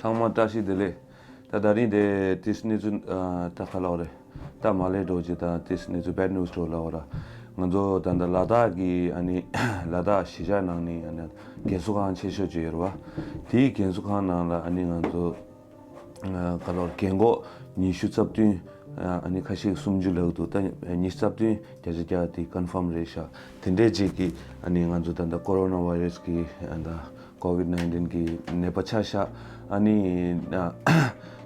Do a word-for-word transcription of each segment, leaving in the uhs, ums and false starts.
ཚང་མ་བཀྲ་ཤིས་བདེ་ལེགས། ད་ད་རིང་དེ་ཏིས་གནས་ཚུལ་ཨ་ད་ག་ལབ་རེད། ད་མ་ལས་འགྲོ་ཅིག་དང་ཏིས་གནས་ཚུལ་bad news འགྲོ་ལབ་ར། ང་ཚོ་ད་ལྟ་ལ་དྭགས་ཀྱི་ཨ་ནི་ལ་དྭགས་གཞིས་ཆགས་ནང་ནས་ཨ་ནི་རྒན་གསོ་ཁང་ཆེ་ཤོས་ཅིག་ཡོད་རེད་བ། དེའི་རྒན་གསོ་ཁང་ནང་ལ་ཨ་ནི་ང་ཚོ་ཨ་ག་ལབ་རྒན་གོག་ཉི་ཤུ་རྩ་བདུན་ཨ་ནི་ཁ་ཤས་སུམ་ཅུ་ལབ་འདུག་ད་ཉི་ཤུ་རྩ་བདུན་བརྒྱ་ཆ་བརྒྱ་དེ་confirm རེད་ཤག་དེ་འདྲས་ཅིག་གི་ཨ་ནི་ང་ཚོ་ད་ལྟ་ཀོ་རོ་ན་བྷའི་རེ་སི་གི་ཨ་ད་ཀོ་ཝིད་ནའིན་ཊིན་གི་ནད་པ་ཆགས་ཤག་ཨ་ནི་ཨ་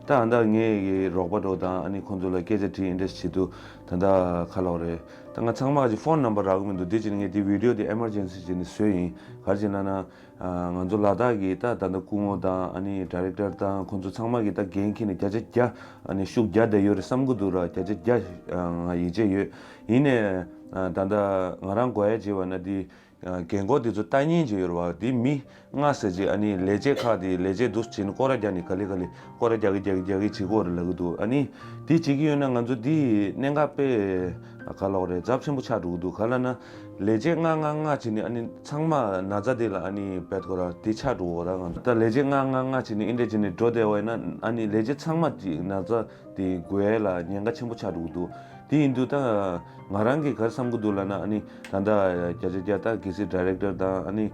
ད་ཨ་ད་ངས་ཀྱི་རོགས་པ་འགྲོ་དང་ཨ་ནི་ཁོང་ཚོ་ལ་སྐད་ཆ་དྲིས་འདྲས་བྱེད་དུས་ད་ད་ག་ལབ་རེད། ད་ང་ཚང་མ་གི་ཕོན་ནམ་བར་རག་གི་མི་འདུག་དེ་བྱས་ནས་ངས་དེ་བི་ཌི་ཡོ་དེ་ཨེ་མར་ཇེན་སི་བྱས་ནས་བཟོས་ཡིན། ག་རེ་བྱས་ན་ན། ང་ཚོ་ལ་དྭགས་ཀྱི་ད་ད་ལྟ་སྐུ་ངོ་དང་ཨ་ནི་ཌི་རེག་ཊར་དང་ཁོང་ཚོ་ཚང་མ་གི་ད་འགན་འཁྱེར་ནས་བརྒྱ་ཆ་བརྒྱ་ཨ་ནི་ཤུགས་རྒྱག་བསྡད་ཡོད་རེད་བསམ་གི་འདུག་ར། བརྒྱ་ཆ་བརྒྱ་ང་ཡིད་ཆེས་ཡོད། ཡིན་ནའི་ད་ལྟ་ང་རང་དགོས་ཡ་བྱས་པ་ན་དེ་རྒན་གོག་དེ་ཚོ་ལྟ་ཉན་བྱས་ཡོད་རེད་བ། དེ་མི་ལྔ་ཟེར་ཅིག་ཨ་ནི་ལས་བྱེད་ཁག་དེ་ལས་བྱེད་འདུག་བྱས་ནས་སྐོར་ར་རྒྱག་ནས་ག་ལེ་ག་ལེ་སྐོར་ར་རྒྱག་གི་རྒྱག་གི་རྒྱག་གི་བྱེད་དགོས་རེད་ལབ་གི་འདུག་ཨ་ནི་དེ་བྱེད་ཀྱི་ཡོད་ན་ང་ཚོ་དེ་གནད་འགག་དཔེ་ག་ལབ་རེད་ཚབས་ཆེན་པོ་ཆགས་འགྲོ་གི་འདུག་ག་ལབ་ན། ལས་བྱེད་ལྔ་ལྔ་ལྔ་བྱས་ནས་ཨ་ནི་ཚང་མ་ན་ཚ་དེ་ལ་ཨ་ནི་བེད་ཁོ་ར་དེ་ཆགས་འགྲོ་གོ་ར། ང་ཚོ་ད་ལས་བྱེད་ལྔ་ལྔ་ལྔ་བྱས་ནས་ཨིན་འདྲས་བྱས་ནས་འགྲོ་བསྡད་པ་ཡིན་ན་ཨ་ནི་ལས་བྱེད་ཚང་མ་གི་ན་ཚ་དེ་འགོས་ཡས་ལ་ཉེན་ཁ་ཆེན་པོ་ཆགས་འགྲོ་གི་འདུག་དེ་ཡིན་དུས་ད་ང་རང་གིས་ག་རེ་བསམ་གི་འདུག་ལབ་ན་ཨ་ནི་ད་ལྟ་བརྒྱ་ཆ་བརྒྱ་ད་གལ་སྲིད་ཌི་རེག་ཊར་དང་ཨ་ནི་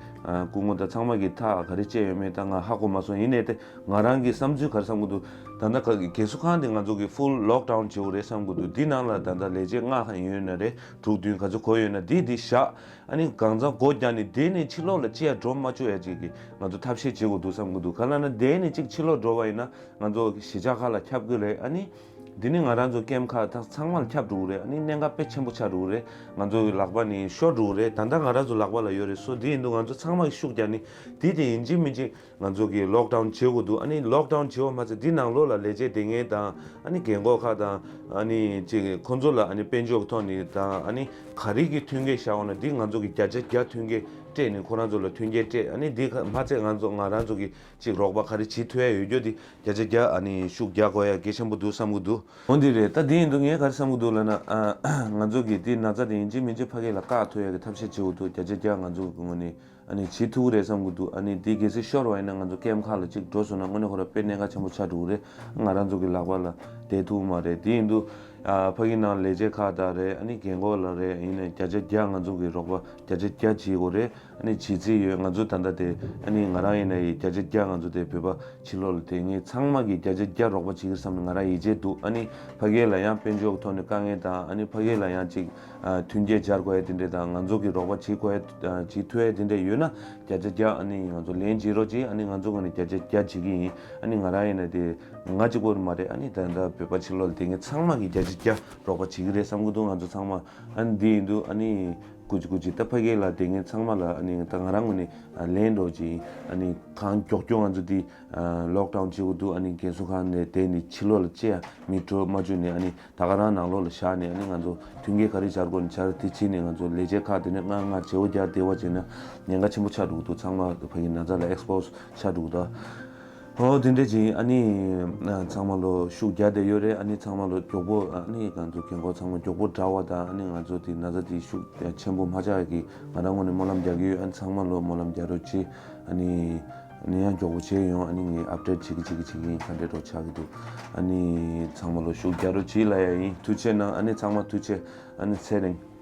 སྐུ་ངོ་དང་ཚང་མ་གིས་ཐག་ག་རེ་བཅད་ཡོད་མེད་ད་ང་ཧ་གོ་མ་སོང་། ཡིན་ནའི་དེ་ང་རང་གི་བསམ་ཚུལ་ག་རེ་བསམ་གི་འདུག་ད་ལྟ་ག་རྒན་གསོ་ཁང་དེ་ང་ཚོ་གི་ཕུལ་ལོག་ཌའུན་བྱེད་དགོས་རེད་བསམ་གི་འདུག་དེ་ནང་ལ་ད་ལྟ་ལས་བྱེད་ལྔ་ཡོད་ན་རེད། དྲུག་བདུན་ག་ཚོད་དགོས་ཡོད་ན་དེ་དེ་བཞག་ཨ་ནི་གང་ཚང་སྒོ་རྒྱག་ནས་དེ་ནས་ཕྱི་ལོགས་ལ་ཅི་ཡང་འགྲོ་མ་བཅུག་ཡ་ཅིག་གི་ང་ཚོ་ཐབས་ཤེས་བྱེད་དགོས་འདུག་བསམ་གི་འདུག་ག་ལབ་ན་དེ་ནས་ཅིག་ཕྱི་ལོགས་འགྲོ་བ་ཡིན་ན་ང་ཚོ་གཞིས་ཆགས་ཁག་ལ་ཁྱབ་གི་རེད། ཨ་ནི་དེ་ནི་ང་རང་ཚོ་ཀེམ་ཁག་ད་ཚང་མ་ལ་ཁྱབ་འགྲོ་གི་རེད། ཨ་ནི་གནད་འགག་དཔེ་ཆེན་པོ་ཆགས་འགྲོ་གི་རེད། ང་ཚོ་གི་ལག་པ་ནས་ཤོར་འགྲོ་གི་རེད། ད་ལྟ་ང་རང་ཚོ་ལག་པ་ལ་ཡོད་རེད། སོ་དེ་ཡིན་དུས་ང་ཚོ་ཚང་མ་གི་ཤུགས་རྒྱག་ནི་དེ་དེ་ཡིན་གཅིག་མིན་གཅིག་ང་ཚོ་གི་ལོག་ཌའུན་བྱེད་དགོས་འདུག་ཨ་ནི་ལོག་ཌའུན་བྱེད་པ་མ་ཚད་འདི་ནང་ལོགས་ལ་ལས་བྱེད་དེ་ངན་དང་ཨ་ནི་རྒན་གོག་ཁག་དང་ཨ་ནི་ཅིག་ཁོང་ཚོ་ལ་ཨ་ནི་དཔལ་འབྱོར་ཐོག་ནས་དང་ཨ་ནི་ག་རེ་གི་མཐུན་རྐྱེན་བཞག་འོང་ན་འདི་ང་ཚོ་གི་བརྒྱ་ཆ་བརྒྱ་མཐུན་རྐྱེན་སྤྲད་ནས་ཁོ་རང་ཚོ་ལ་མཐུན་རྐྱེན་སྤྲད། ཨ་ནི་འདི་ཁ་མ་ཚད་ང་ཚོ་ང་རང་ཚོ་གི་ཅིག་རོགས་པ་ག་རེ་བྱེད་ཐུབ་ཡ་ཡོད་རྒྱུ་འདི་བརྒྱ་ཆ་བརྒྱ་ཨ་ནི་ཤུགས་རྒྱག་དགོས་ཡ་གལ་ཆེན་པོ་འདུག་བསམ་གི་འདུག་འོ་འདི་རེད། ད་འདི་ཡིན་དུས་ངས་ག་རེ་བསམ་གི་འདུག་ལབ་ན་ཨ་ང་ཚོ་གི་འདི་ན་ཚ་དེ་ཡིན་གཅིག་མིན་གཅིག་ཕ་གི་ལ་བཀག་ཐུབ་ཡ་གི་ཐབས་ཤེས་བྱེད་དགོས་འདུག་བརྒྱ་ཆ་བརྒྱ་ང་ཚོ་གི་ངོས་ནས། ཨ་ནི་བྱེད་ཐུབ་ཀྱི་རེད་བསམ་གྱི་འདུག་ཨ་ནི་འདི་གལ་སྲིད་ཤོར་བ་ཡིན་ན་ང་ཚོ་ཀེམ་ཁག་ལ་གཅིག་འགྲོ་སོང་ན་དངོས་གནས་ཁོ་རང་དཔེ་གནད་འགག་ཆེན་པོ་ཆགས་འགྲོ་གི་རེད། ང་རང་ཚོ་གི་ལག་པ་ལ་བསྡད་ཐུབ་མ་རེད། དེ་ཡིན་དུས་ཨ་ཕ་གི་ནང་ལས་བྱེད་ཁག་དང་རེད། ཨ་ནི་རྒན་གོག་ལ་རེད། ཡིན་ནའི་བརྒྱ་ཆ་བརྒྱ་ང་ཚོ་གི་རོགས་པ་བརྒྱ་ཆ་བརྒྱ་བྱེད་དགོས་རེད། ཨ་ནི་བྱེད་རྩིས་ཡོད། ང་ཚོ་ད་ལྟ་དེ་ཨ་ནི་ང་རང་ཡིན་ནའི་བརྒྱ་ཆ་བརྒྱ་ང་ཚོ་དེ་བོད་པ་ཕྱི་ལོགས་ལ་དེ་ངས་ཚང་མ་གི་བརྒྱ་ཆ་བརྒྱ་རོགས་པ་བྱེད་ཀྱི་བསམ་ནས་ང་རང་ཡིད་ཆེས་འདུག་ཨ་ནི་ཕ་གི་ལ་ཡང་དཔལ་འབྱོར་གྱི་ཐོག་ནས་དཀའ་ངལ་དང་ཨ་ནི་ཕ་གི་ལ་ཡང་ཅིག་ཨ་མཐུན་རྐྱེན་སྦྱར་དགོས་ཡ་དེ་འདྲས་དང་ང་ཚོ་གི་རོགས་པ་བྱེད་དགོས་ཡ་ཨ་བྱེད་ཐུབ་ཡ་དེ་འདྲས་ཡོད་ན་བརྒྱ་ཆ་བརྒྱ་ཨ་ནི་ང་ཚོ་ལན་བྱེད་རོགས་གྱིས། ཨ་ནི་ང་ཚོ་ངོས་ནས་བརྒྱ་ཆ་བརྒྱ་བྱེད་ཀྱི་ཡིན། ཨ་ནི་ང་རང་ཡིན་ན་དེ་ང་གཅིག་པོ་མ་རེད། ཨ་ནི་ད་ལྟ་བོད་པ་ཕྱི་ལོགས་ལ་དེ་ངས་ཚང་མ་གིས་བརྒྱ་ཆ་བརྒྱ་རོགས་པ་བྱེད་ཀྱི་རེད་བསམ་གྱི་འདུག་ང་ཚོ་ཚང་མ། ཨ་ནི་འདི་ཡིན་དུས་ཨ་ནི་སྐུ་མཁྱེན་སྐུ་མཁྱེན་ད་ཕ་གི་ལ་དེ་ངས་ཚང་མ་ལ་ཨ་ནི་ད་ང་རང་ངོས་ནས་ལན་རོགས་གྱིས། ཨ་ནི་གང་མགྱོགས་མགྱོགས་ང་ཚོ་འདི་ལོག་ཌའུན་བྱེད་དགོས་འདུག་ཨ་ནི་རྒན་གསོ་ཁང་ནས་དེ་ནི་ཕྱི་ལོགས་ལ་ཅི་ཡང་མི་འགྲོ་མ་བཅུག་ནས་ཨ་ནི། ད་ག་རང་ནང་ལོགས་ལ་བཞག་ནས་ཨ་ནི་ང་ཚོ་མཐུན་རྐྱེན་ག་རེ་སྦྱར་དགོས་ན་སྦྱར། དེ་བྱས་ནས་ང་ཚོ་ལས་བྱེད་ཁག་དེ་ནས་སྔ་སྔ་བྱེད་པོ་རྒྱག་བདེ་བ་བྱས་ན་ཉེན་ཁ་ཆེན་པོ་ཆགས་འགྲོ་གི་འདུག་ཚང་མ་ཕ་གི་ན་ཚ་ལ་ཨེགས་པོ་སི་ཆགས་འགྲོ་གི་འདུག་ཨོ་དེ་འདྲས་ཅིག་ཨ་ནི་ཚང་མ་ལོ་ཤུགས་རྒྱག་བསྡད་ཡོད་རེད། ཨ་ནི་ཚང་མ་ལོ་མགྱོགས་པོ་ཨ་ནི་ང་ཚོ་རྒན་གོག་ཚང་མ་མགྱོགས་པོ་དྲག་པ་དང་ཨ་ནི་ང་ཚོ་དེ་ན་ཚ་དེ་ཤུགས་ཆེན་པོ་མ་ཆགས་ཀྱི་ང་རང་ངོས་ནས་སྨོན་ལམ་རྒྱག་གི་ཡོད། ཨ་ནི་ཚང་མ་ལོ་སྨོན་ལམ་རྒྱག་རོགས་གྱིས། ཨ་ནི། ཨ་ནི་ཡང་མགྱོགས་པོ་བྱས་ཡོང་། ཨ་ནི་ངས་ཨབ་ཌེཊ་བྱེད་ཀྱི་བྱེད་ཀྱི་བྱེད་ཀྱི་ཡིན། ག་འདྲས་འགྲོ་ཆགས་ཀྱི་འདུག་ཨ་ནི་ཚང་མ་ལོ་ཤུགས་རྒྱག་རོགས་གྱིས་ལབ་ཡ་ཡིན། ཐུགས་རྗེ་གནང་། ཨ་ནི་ཚང་མ་ཐུགས་རྗེ། ཨ་ནི་ཚེ་རིང་།